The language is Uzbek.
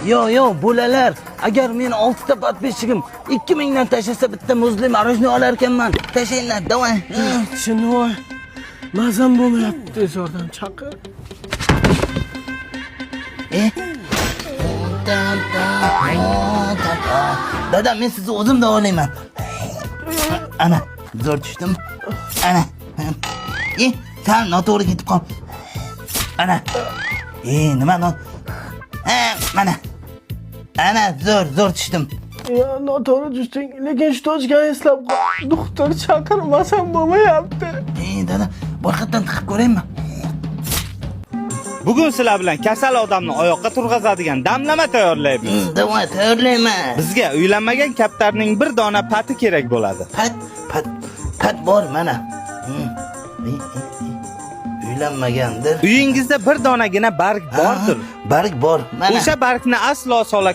Yo, yo, bolalar, agar men 6 ta подписчигim 2000 dan tashlasa, bitta muzli мороженое olar ekanman. Tashlanglar, давай. Chinvoy, mazam bo'lmayapti, tez yordam chaqir. E? Dada, men sizni o'zim davolayman. Ana, zo'r tushdim. Ana. E, sal noto'g'ri ketib qol. Ana. E, nima no? Ha, mana. Ana, zo'r, zo'r tushdim. Yo, noto'g'ri tushding, lekin shu точка ni eslab qol. Doktor chaqir, mazam bo'lmayapti. E, dada, boshqatdan tiqib ko'raymi? Bugun sizlar bilan kasal odamni oyoqqa turg'azadigan damlama tayyorlaymiz. Давай, tayyorlayman. Bizga uylanmagan kaptarning bir dona pati kerak bo'ladi. Pat, pat, pat bor mana. E, e, e. Uylanmagandir. Uyingizda bir donagina barg bordir. Ha, barg bor. Mana. O'sha bargni aslo sola